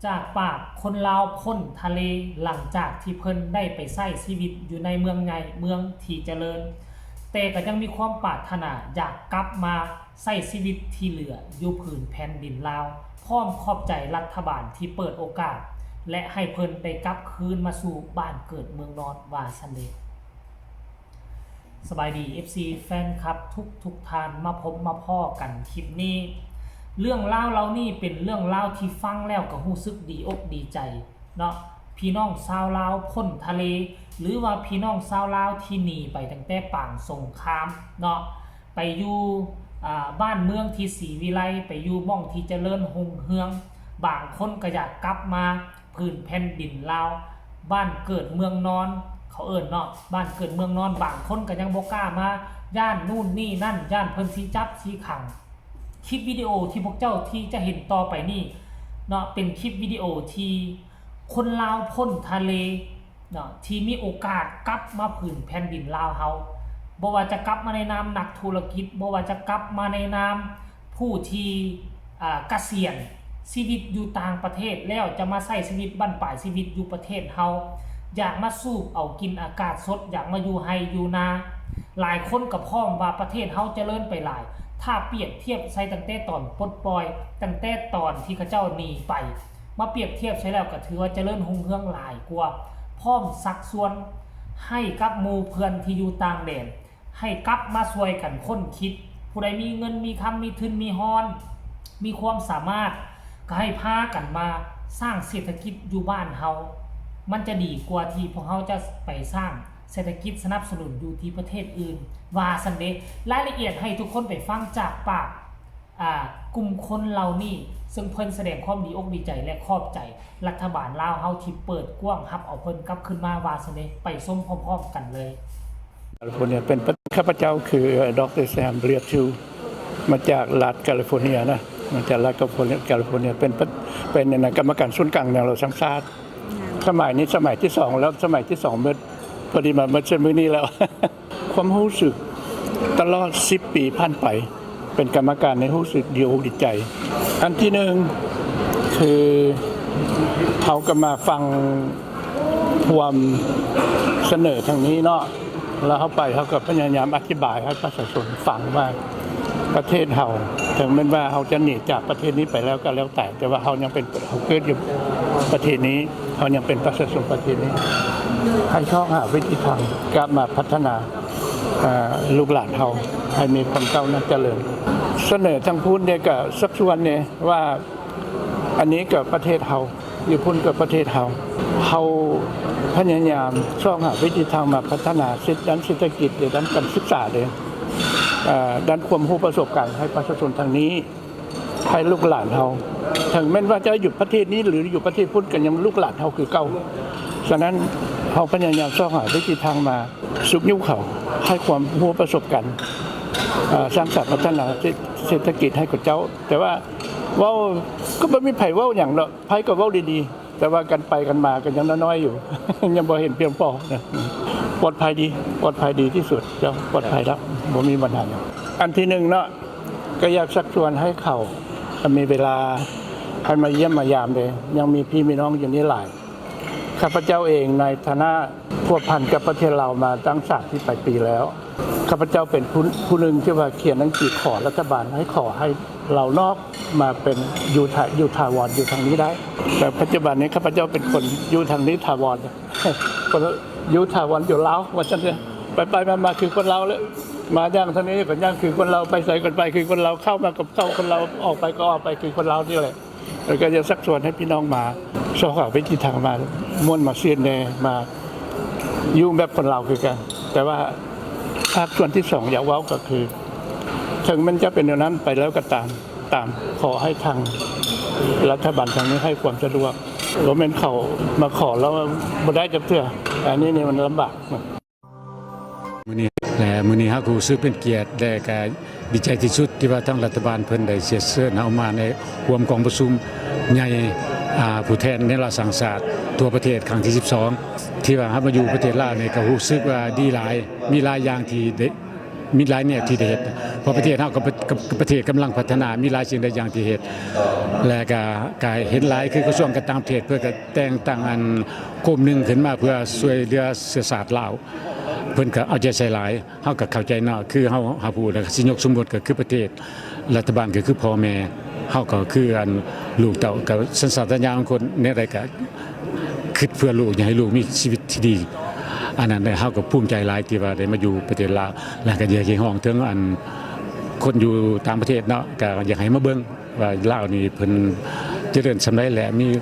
ຈາກປາກຄົນລາວພົ້ນທະເລ ຫຼັງຈາກທີ່ເພິ່ນໄດ້ໄປໃຊ້ຊີວິດຢູ່ໃນເມືອງໃຫຍ່ ເມືອງທີ່ຈະເລີນ, ແຕ່ກໍຍັງມີຄວາມປາດຖະໜາຢາກກັບມາໃຊ້ຊີວິດທີ່ເຫຼືອຢູ່ຜືນແຜ່ນດິນລາວ, ພ້ອມຂອບໃຈລັດຖະບານທີ່ເປີດໂອກາດ ແລະ ໃຫ້ເພິ່ນໄດ້ກັບຄືນມາສູ່ບ້ານເກີດເມືອງນອນ ວ່າຊັ້ນເດ. ສະບາຍດີ ເອັຟຊີ ແຟນຄລັບທຸກໆທ່ານ, ມາພົບມາພໍ້ກັນຄລິບນີ້. ເລື່ອງລາວເຫຼົ່ານີ້ເປັນເລື່ອງລາວທີ່ຟັງແລ້ວກໍຮູ້ສຶກດີອົກດີໃຈເນາະ, ພີ່ນ້ອງຊາວລາວພົ້ນທະເລ ຫຼືວ່າພີ່ນ້ອງຊາວລາວທີ່ໜີໄປຕັ້ງແຕ່ປາງສົງຄາມເນາະ, ໄປຢູ່ ອ່າ ບ້ານເມືອງທີ່ສີວິໄລ, ໄປຢູ່ໝ່ອງທີ່ຈະເລີນຮຸ່ງເຮືອງ, ບາງຄົນກໍຢາກກັບມາ ພື້ນແຜ່ນດິນລາວ, ບ້ານເກີດເມືອງນອນ ເຂົາເອີ້ນເນາະ, ບ້ານເກີດເມືອງນອນ, ບາງຄົນກໍຍັງບໍ່ກ້າມາ, ຢ້ານນູ້ນນີ້ນັ້ນ, ຢ້ານເພິ່ນຊິຈັບຊິຂັງ. ຄລິບວິດີໂອທີ່ພວກເຈົ້າທີ່ຈະເຫັນຕໍ່ໄປນີ້ເນາະ ເປັນຄລິບວິດີໂອທີ່ຄົນລາວພົ້ນທະເລເນາະ ທີ່ມີໂອກາດກັບມາພື້ນແຜ່ນດິນລາວເຮົາ, ບໍ່ວ່າຈະກັບມາໃນນາມນັກທຸລະກິດ, ບໍ່ວ່າຈະກັບມາໃນນາມ ຜູ້ທີ່ ອ່າ ກະສຽນຊີວິດຢູ່ຕ່າງປະເທດແລ້ວ ຈະມາໃຊ້ຊີວິດບັ້ນປາຍຊີວິດຢູ່ປະເທດເຮົາ, ຢາກມາສູບເອົາກິ່ນອາກາດສົດ, ຢາກມາຢູ່ໄຮ່ຢູ່ນາ. ຫຼາຍຄົນກໍພ້ອມວ່າປະເທດເຮົາຈະເລີນໄປຫຼາຍ, ຖ້າປຽບທຽບໃສ່ຕັ້ງແຕ່ຕອນປົດປ່ອຍ, ຕັ້ງແຕ່ຕອນທີ່ເຂົາເຈົ້າໜີໄປ, ມາປຽບທຽບໃສ່ແລ້ວກໍຖືວ່າຈະເລີນຮຸ່ງເຮືອງຫຼາຍກວ່າ, ພ້ອມຊັກຊວນໃຫ້ກັບໝູ່ເພື່ອນທີ່ຢູ່ຕ່າງແດນ ໃຫ້ກັບມາຊ່ວຍກັນຄົ້ນຄິດ, ຜູ້ໃດມີເງິນມີຄຳ ມີທຶນມີຮອນ ມີຄວາມສາມາດ ກໍໃຫ້ພາກັນມາສ້າງເສດຖະກິດຢູ່ບ້ານເຮົາ, ມັນຈະດີກວ່າທີ່ພວກເຮົາຈະໄປສ້າງເສດຖະກິດສະໜັບສະໜູນຢູ່ທີ່ປະເທດອື່ນ ວ່າຊັ້ນເດ. ລາຍລະອຽດໃຫ້ທຸກຄົນໄປຟັງຈາກປາກ ອ່າ ກຸ່ມຄົນເຫຼົ່ານີ້ ເຊິ່ງເພິ່ນສະແດງຄວາມດີອົກດີໃຈ ແລະ ຂອບໃຈລັດຖະບານລາວເຮົາທີ່ເປີດກວ້າງຮັບເອົາເພິ່ນກັບຄືນມາ ວ່າຊັ້ນເດ. ໄປຊົມພ້ອມໆກັນເລີຍ. ກາລິຟໍເນຍເປັນປະ ຂ້າພະເຈົ້າຄື ດຣ ແຊມ ບຣຽດ ທູ ມາຈາກລັດກາລິຟໍເນຍນະ, ມາຈາກລັດກາລິຟໍເນຍ ເປັນປະ ເປັນອັນນະ ກຳມະການສູນກາງແນວລາວສ້າງຊາດ. ສະໄໝນີ້ສະໄໝທີສອງແລ້ວ, ສະໄໝທີສອງເໝິດ ພໍດີມາເໝິດໃສ່ມື້ນີ້ແລ້ວ. ຄວາມຮູ້ສຶກຕະຫຼອດສິບປີຜ່ານໄປ ເປັນກຳມະການໃນຮູ້ສຶກດີອົກດີໃຈ. ອັນທີໜຶ່ງ ຄືເຮົາກໍມາຟັງຄວາມສະເໜີທາງນີ້ເນາະ, ແລ້ວເຮົາໄປ ເຮົາກໍພະຍາຍາມອະທິບາຍໃຫ້ປະຊາຊົນຟັງວ່າ ປະເທດເຮົາ ເຖິງແມ່ນວ່າເຮົາຈະໜີຈາກປະເທດນີ້ໄປແລ້ວກໍແລ້ວແຕ່, ແຕ່ວ່າເຮົາຍັງເປັນ ເຮົາເກີດຢູ່ປະເທດນີ້, ເຮົາຍັງເປັນປະຊາຊົນປະເທດນີ້, ໃຫ້ຊອກຫາວິທີທາງກັບມາພັດທະນາ ເອີ ລູກຫຼານເຮົາໃຫ້ມີຄວາມກ້າວໜ້າຈະເລີນ. ສະເໜີທາງພຸ້ນເດ ກໍຊັກຊວນເດວ່າ ອັນນີ້ກໍປະເທດເຮົາ, ຢູ່ພຸ້ນກໍປະເທດເຮົາ, ເຮົາພະຍາຍາມຊອກຫາວິທີທາງມາພັດທະນາເສດ ດ້ານເສດຖະກິດເດ ດ້ານການສຶກສາເດ ເອີ ດ້ານຄວາມຮູ້ປະສົບການໃຫ້ປະຊາຊົນທາງນີ້ ໃຫ້ລູກຫຼານເຮົາ, ເຖິງແມ່ນວ່າຈະຢູ່ປະເທດນີ້ ຫຼື ຢູ່ປະເທດພຸ້ນ ກໍຍັງລູກຫຼານເຮົາຄືເກົ່າ. ສະນັ້ນ ເຮົາພະຍາຍາມຊອກຫາວິທີທາງມາຊຸກຍູ້ເຂົາ, ໃຫ້ຄວາມຮູ້ປະສົບການ, ເອີ ສ້າງສານພັດທະນາເສດ ເສດຖະກິດໃຫ້ເຂົາເຈົ້າ. ແຕ່ວ່າເວົ້າ ກໍບໍ່ມີໃຜເວົ້າຫຍັງດອກ, ໃຜກໍເວົ້າດີໆ, ແຕ່ວ່າການໄປການມາກໍຍັງນ້ອຍໆຢູ່, ຍັງບໍ່ເຫັນພຽງພໍນະ. ປອດໄພດີ, ປອດໄພດີທີ່ສຸດ, ເຈົ້າ, ປອດໄພແລ້ວ, ບໍ່ມີບັນຫາຫຍັງ. ອັນທີໜຶ່ງເນາະ, ກໍຢາກຊັກຊວນໃຫ້ເຂົາມີເວລາໃຫ້ມາຢ້ຽມມາຢາມເດ້, ຍັງມີພີ່ມີນ້ອງຢູ່ນີ້ຫຼາຍ. ຂ້າພະເຈົ້າເອງໃນຖານະພົວພັນກັບປະເທດລາວມາຕັ້ງສາມສິບປາຍປີແລ້ວ, ຂ້າພະເຈົ້າເປັນຜູ້ ຜູ້ໜຶ່ງທີ່ວ່າຂຽນໜັງສືຂໍລັດຖະບານໃຫ້ ຂໍໃຫ້ລາວນອກມາເປັນຢູ່ຖາ ຢູ່ຖາວອນຢູ່ທາງນີ້ໄດ້. ແຕ່ປັດຈຸບັນນີ້ຂ້າພະເຈົ້າເປັນຄົນຢູ່ທາງນີ້ຖາວອນ, ຢູ່ຖາວອນຢູ່ລາວວ່າຊັ້ນເຖາະ. ໄປໆມາໆຄືຄົນລາວແຫຼະ, ມາຍ່າງທາງນີ້ກໍຍ່າງຄືຄົນລາວ, ໄປໃສກໍໄປຄືຄົນລາວ, ເຂົ້າມາກໍເຂົ້າຄົນລາວ, ອອກໄປກໍອອກໄປຄືຄົນລາວນີ້ແຫຼະ. ແລ້ວກໍຢາກຊັກຊວນໃຫ້ພີ່ນ້ອງມາຊອກຫາວິທີທາງມາມ່ວນມາຊື່ນແດ່, ມາຢູ່ແບບຄົນລາວຄືກັນ. ແຕ່ວ່າພາກສ່ວນທີສອງຢາກເວົ້າກໍຄື ເຖິງແມ່ນຈະເປັນແນວນັ້ນໄປແລ້ວກໍຕາມ, ຕາມ, ຂໍໃຫ້ທາງລັດຖະບານທາງນີ້ໃຫ້ຄວາມສະດວກ, ບໍ່ແມ່ນເຂົາມາຂໍແລ້ວບໍ່ໄດ້ຈັກເທື່ອ, ອັນນີ້ນີ້ມັນລຳບາກ. ມື້ນີ້ ແລະ ມື້ນີ້ເຮົາກໍຮູ້ສຶກເປັນກຽດ ແລະ ກະດີໃຈທີ່ສຸດ ທີ່ວ່າທາງລັດຖະບານເພິ່ນໄດ້ເຊື້ອເຊີນເຮົາມາໃນຮ່ວມກອງປະຊຸມໃຫຍ່ ອາ ຜູ້ແທນແນວລາວສ້າງຊາດທົ່ວປະເທດຄັ້ງທີສິບສອງ ທີ່ວ່າເຮົາມາຢູ່ປະເທດລາວນີ້ ກໍຮູ້ສຶກວ່າດີຫຼາຍ, ມີຫຼາຍຢ່າງທີ່ໄດ້ ມີຫຼາຍແນວທີ່ໄດ້ເຮັດ ເພາະປະເທດເຮົາກໍປະ ກໍປະເທດກຳລັງພັດທະນາ ມີຫຼາຍສິ່ງຫຼາຍຢ່າງທີ່ເຮັດ ແລະກະ ກະເຫັນຫຼາຍ ຄືກະຊວງການຕ່າງປະເທດ ເພິ່ນກະແຕ່ງຕັ້ງອັນກົມໜຶ່ງຂຶ້ນມາເພື່ອຊ່ວຍເຫຼືອເຊື້ອຊາດລາວ ເພິ່ນກະເອົາໃຈໃສ່ຫຼາຍ. ເຮົາກໍເຂົ້າໃຈເນາະ ຄືເຮົາຮັບຮູ້ ແລ້ວກໍຊິຍົກສົມມຸດ ກໍຄືປະເທດ ລັດຖະບານກໍຄືພໍ່ແມ່ ເຮົາກໍຄືອັນລູກເຕົ້າ ກໍສັນຊາດຕະຍານຂອງຄົນແນວໃດກໍຄິດເພື່ອລູກ ຢາກໃຫ້ລູກມີຊີວິດທີ່ດີ. ອັນນັ້ນເຮົາກໍພູມໃຈຫຼາຍທີ່ວ່າໄດ້ມາຢູ່ປະເທດລາວ ແລ້ວກໍຢາກຮຽກຮ້ອງເຖິງອັນຄົນຢູ່ຕ່າງປະເທດເນາະ ກໍຢາກໃຫ້ມາເບິ່ງ ວ່າລາວນີ້ເພິ່ນຈະເລີນສ່ຳໃດ ແລະ ມີ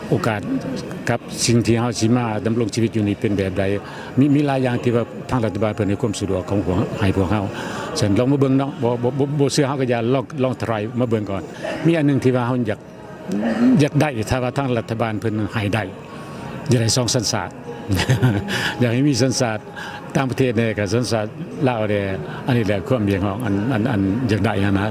ໂອກາດກັບສິ່ງທີ່ເຮົາຊິມາດຳລົງຊີວິດຢູ່ນີ້ເປັນແບບໃດ. ມີ ມີຫຼາຍຢ່າງທີ່ວ່າທາງລັດຖະບານເພິ່ນໃຫ້ຄວາມສະດວກຂອງພວກ ໃຫ້ພວກເຮົາ. ສະນັ້ນລອງມາເບິ່ງເນາະ ບໍ່ ບໍ່ ບໍ່ ບໍ່ເຊື່ອເຮົາກໍຢ່າ ລອງ ລອງທະລາຍມາເບິ່ງກ່ອນ. ມີອັນໜຶ່ງທີ່ວ່າເຮົາຢາກ ຢາກໄດ້ ຖ້າວ່າທາງລັດຖະບານເພິ່ນໃຫ້ໄດ້ ຢາກໄດ້ສອງສັນຊາດ ຢາກໃຫ້ມີສັນຊາດຕ່າງປະເທດແດ່ ກັບສັນຊາດລາວແດ່. ອັນນີ້ແຫຼະຄວາມຮຽກຮ້ອງ ອັນ ອັນ ອັນຢາກໄດ້ຫັ້ນນະ.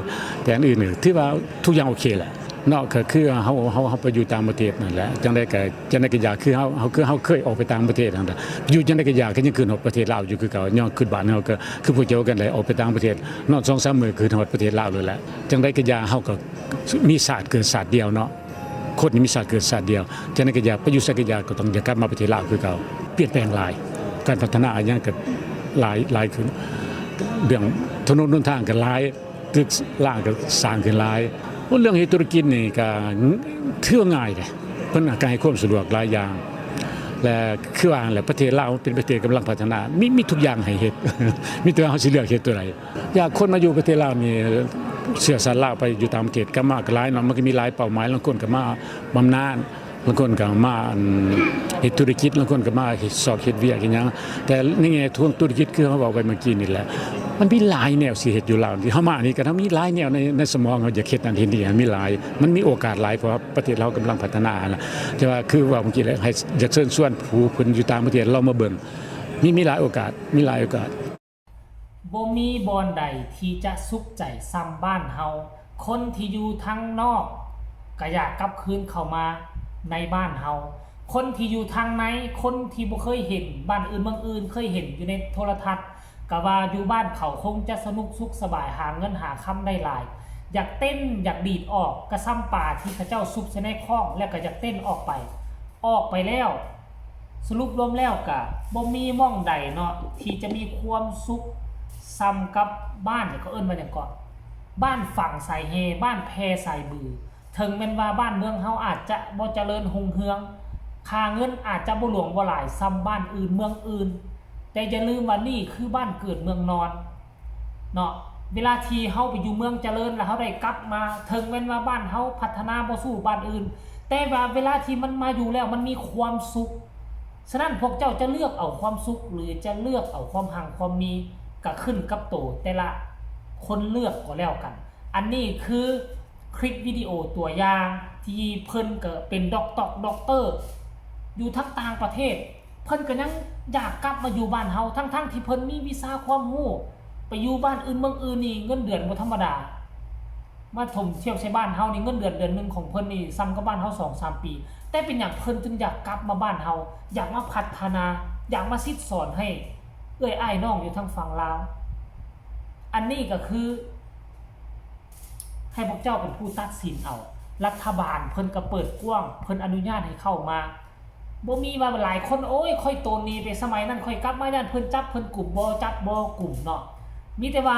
ແຕ່ອັນອື່ນຖືວ່າທຸກຢ່າງໂອເຄແຫຼະເນາະ ກໍຄືເຮົາ ເຮົາ ເຮົາໄປຢູ່ຕ່າງປະເທດນັ້ນແຫຼະ ຈັ່ງໃດກໍ ຈັ່ງໃດກໍຢາກ ຄືເຮົາ ເຮົາ ຄືເຮົາເຄີຍອອກໄປຕ່າງປະເທດຫັ້ນນະ ຢູ່ຈັ່ງໃດກໍຢາກ ກໍຍັງຄິດຮອດປະເທດລາວຢູ່ຄືເກົ່າ ຍ້ອນຄິດບ້ານເຮົາ ກໍຄືພວກເຈົ້າກັນແຫຼະ ອອກໄປຕ່າງປະເທດ ນອນສອງສາມມື້ຄິດຮອດປະເທດລາວໂລດແຫຼະ. ຈັ່ງໃດກໍຢ່າ ເຮົາກໍມີຊາດເກີດຊາດດຽວເນາະ ຄົນນີ້ມີຊາດເກີດຊາດດຽວ. ຈັ່ງໃດກໍຢ່າ ໄປຢູ່ໃສກໍຢ່າ ກໍຕ້ອງຢ່າກັບມາປະເທດລາວຄືເກົ່າ. ປ່ຽນແປງຫຼາຍ ການພັດທະນາຫຍັງກໍຫຼາຍ ຫຼາຍຂຶ້ນ ເລື່ອງຖະໜົນຫົນທາງກໍຫຼາຍ ຕຶກລາງກໍສ້າງຂຶ້ນຫຼາຍ. ໂອ້ ເລື່ອງເຮັດທຸລະກິດນີ້ກໍຖືວ່າງ່າຍເດ້ ເພິ່ນກໍໃຫ້ຄວາມສະດວກຫຼາຍຢ່າງ ແລະ ຄືວ່າຫັ້ນແຫຼະ ປະເທດລາວເປັນປະເທດກຳລັງພັດທະນາ ມີ ມີທຸກຢ່າງໃຫ້ເຮັດ ມີແຕ່ວ່າເຮົາຊິເລືອກເຮັດຕົວໃດ. ຢ່າງຄົນມາຢູ່ປະເທດລາວນີ້ ເຊື້ອຊາດລາວໄປຢູ່ຕ່າງປະເທດ ກັບມາກໍຫຼາຍເນາະ ມັນກໍມີຫຼາຍເປົ້າໝາຍ ລາງຄົນກໍມາບຳນານ ລາງຄົນກໍມາ ອັນ ເຮັດທຸລະກິດ ລາງຄົນກໍມາເຮັດຊອກເຮັດວຽກເຮັດຫຍັງ. ແຕ່ໃນແງ່ທາງທຸລະກິດ ຄືເຮົາເວົ້າໄປເມື່ອກີ້ນີ້ແຫຼະ ມັນມີຫຼາຍແນວຊິເຮັດຢູ່ລາວ. ທີ່ເຮົາມານີ້ກໍເຮົາມີຫຼາຍແນວໃນ ໃນສະໝອງ ເຮົາຢາກເຮັດນັ້ນເຮັດນີ້ ມັນມີຫຼາຍ ມັນມີໂອກາດຫຼາຍ ເພາະວ່າປະເທດລາວກຳລັງພັດທະນານະ. ແຕ່ວ່າຄືເວົ້າເມື່ອກີ້ແຫຼະ ໃຫ້ ຢາກເຊີນຊວນຜູ້ເພິ່ນຢູ່ຕ່າງປະເທດລອງມາເບິ່ງ ມີ ມີຫຼາຍໂອກາດ ມີຫຼາຍໂອກາດ. ບໍ່ມີບ່ອນໃດທີ່ຈະສຸກໃຈສ່ຳບ້ານເຮົາ. ຄົນທີ່ຢູ່ທາງນອກກໍຢາກກັບຄືນເຂົ້າມາໃນບ້ານເຮົາ, ຄົນທີ່ຢູ່ທາງໃນ, ຄົນທີ່ບໍ່ເຄີຍເຫັນບ້ານອື່ນເມືອງອື່ນ, ເຄີຍເຫັນຢູ່ໃນໂທລະທັດ ກໍວ່າຢູ່ບ້ານເຂົາຄົງຈະສະໜຸກສຸກສະບາຍ, ຫາເງິນຫາຄຳໄດ້ຫຼາຍ, ຢາກເຕັ້ນຢາກດີດອອກ ກະສ່ຳປາທີ່ເຂົາເຈົ້າຊຸບໃສ່ໃນຄ້ອງ ແລ້ວກໍຢາກເຕັ້ນອອກໄປ. ອອກໄປແລ້ວ ສະຫຼຸບລວມແລ້ວກະບໍ່ມີໝ່ອງໃດເນາະ ທີ່ຈະມີຄວາມສຸກສ່ຳກັບບ້ານ ເຂົາເອີ້ນວ່າຫຍັງເກາະ ບ້ານຝັງສາຍແຮ່ ບ້ານແຜ່ສາຍບື. ເຖິງແມ່ນວ່າບ້ານເມືອງເຮົາອາດຈະບໍ່ຈະເລີນຮຸ່ງເຮືອງ, ຄ່າເງິນອາດຈະບໍ່ຫຼວງບໍ່ຫຼາຍສ່ຳບ້ານອື່ນເມືອງອື່ນ, ແຕ່ຢ່າລືມວ່ານີ້ຄືບ້ານເກີດເມືອງນອນ. ເນາະ ເວລາທີ່ເຮົາໄປຢູ່ເມືອງຈະເລີນ ແລ້ວເຮົາໄດ້ກັບມາ ເຖິງແມ່ນວ່າບ້ານເຮົາພັດທະນາບໍ່ສູ້ບ້ານອື່ນ ແຕ່ວ່າເວລາທີ່ມັນມາຢູ່ແລ້ວ ມັນມີຄວາມສຸກ. ສະນັ້ນ ພວກເຈົ້າຈະເລືອກເອົາຄວາມສຸກ ຫຼື ຈະເລືອກເອົາຄວາມຮັ່ງຄວາມມີ ກະຂຶ້ນກັບໂຕແຕ່ລະຄົນເລືອກກໍແລ້ວກັນ. ອັນນີ້ຄືຄລິບວິດີໂອຕົວຢ່າງ ທີ່ເພິ່ນກໍເປັນດັອກຕອກດັອກເຕີ ຢູ່ທາງຕ່າງປະເທດ ເພິ່ນກໍຍັງຢາກກັບມາຢູ່ບ້ານເຮົາ ທັງໆທີ່ເພິ່ນມີວິຊາຄວາມຮູ້ ໄປຢູ່ບ້ານອື່ນເມືອງອື່ນນີ້ເງິນເດືອນບໍ່ທຳມະດາ ມາຖົມທຽບໃສ່ບ້ານເຮົານີ້ ເງິນເດືອນເດືອນໜຶ່ງຂອງເພິ່ນນີ້ສ່ຳກັບບ້ານເຮົາສອງສາມປີ. ແຕ່ເປັນຫຍັງເພິ່ນຈຶ່ງຢາກກັບມາບ້ານເຮົາ ຢາກມາພັດທະນາ ຢາກມາສິດສອນໃຫ້ເອື້ອຍອ້າຍນ້ອງຢູ່ທາງຝັ່ງລາວ? ອັນນີ້ກໍຄື ໃຫ້ພວກເຈົ້າເປັນຜູ້ຕັດສິນເອົາ. ລັດຖະບານເພິ່ນກໍເປີດກວ້າງ ເພິ່ນອະນຸຍາດໃຫ້ເຂົ້າມາ. ບໍ່ມີວ່າຫຼາຍຄົນ ໂອ້ຍ ຂ້ອຍໂຕນໜີໄປສະໄໝນັ້ນ ຂ້ອຍກັບມາຢ້ານເພິ່ນຈັບເພິ່ນກຸມ ບໍ່ຈັບບໍ່ກຸມເນາະ. ມີແຕ່ວ່າ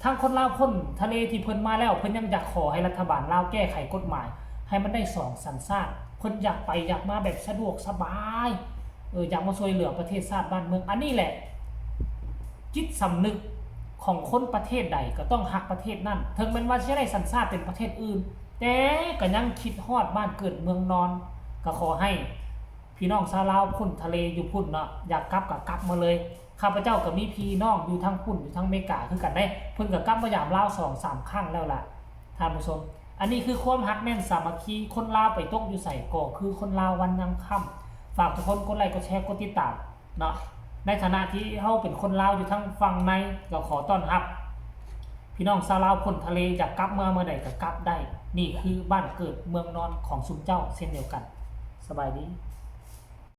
ທາງຄົນລາວພົ້ນທະເລທີ່ເພິ່ນມາແລ້ວ ເພິ່ນຍັງຢາກຂໍໃຫ້ລັດຖະບານລາວແກ້ໄຂກົດໝາຍໃຫ້ມັນໄດ້ສອງສັນຊາດ. ເພິ່ນຢາກໄປຢາກມາແບບສະດວກສະບາຍ ເອີ ຢາກມາຊ່ວຍເຫຼືອປະເທດຊາດບ້ານເມືອງ. ອັນນີ້ແຫຼະ ຈິດສຳນຶກຂອງຄົນປະເທດໃດກໍຕ້ອງຮັກປະເທດນັ້ນ ເຖິງແມ່ນວ່າຈະໄດ້ສັນຊາດເປັນປະເທດອື່ນ ແຕ່ກໍຍັງຄິດຮອດບ້ານເກີດເມືອງນອນ. ກໍຂໍໃຫ້ພີ່ນ້ອງຊາວລາວພົ້ນທະເລຢູ່ພຸ້ນເນາະ ຢາກກັບກໍກັບມາເລີຍ. ຂ້າພະເຈົ້າກໍມີພີ່ນ້ອງຢູ່ທາງພຸ້ນ ຢູ່ທາງເມກາຄືກັນເດ້ ເພິ່ນກໍກັບມາຢາມລາວສອງສາມຄັ້ງແລ້ວລະ ທ່ານຜູ້ຊົມ. ອັນນີ້ຄືຄວາມຮັກແໜ້ນສາມັກຄີ ຄົນລາວໄປຕົກຢູ່ໃສກໍຄືຄົນລາວວັນຍັງຄ່ຳ. ຝາກທຸກຄົນກົດໄລກ໌ ກົດແຊ ກົດຕິດຕາມ ເນາະ ໃນຖານະທີ່ເຮົາເປັນຄົນລາວຢູ່ທາງຝັ່ງໃນ ກໍຂໍຕ້ອນຮັບພີ່ນ້ອງຊາວລາວພົ້ນທະເລ ຢາກກັບເມືອເມື່ອໃດກໍກັບໄດ້. ນີ້ຄືບ້ານເກີດເມືອງນອນຂອງຊຸມເຈົ້າເຊັ່ນດຽວກັນ. ສະບາຍດີ.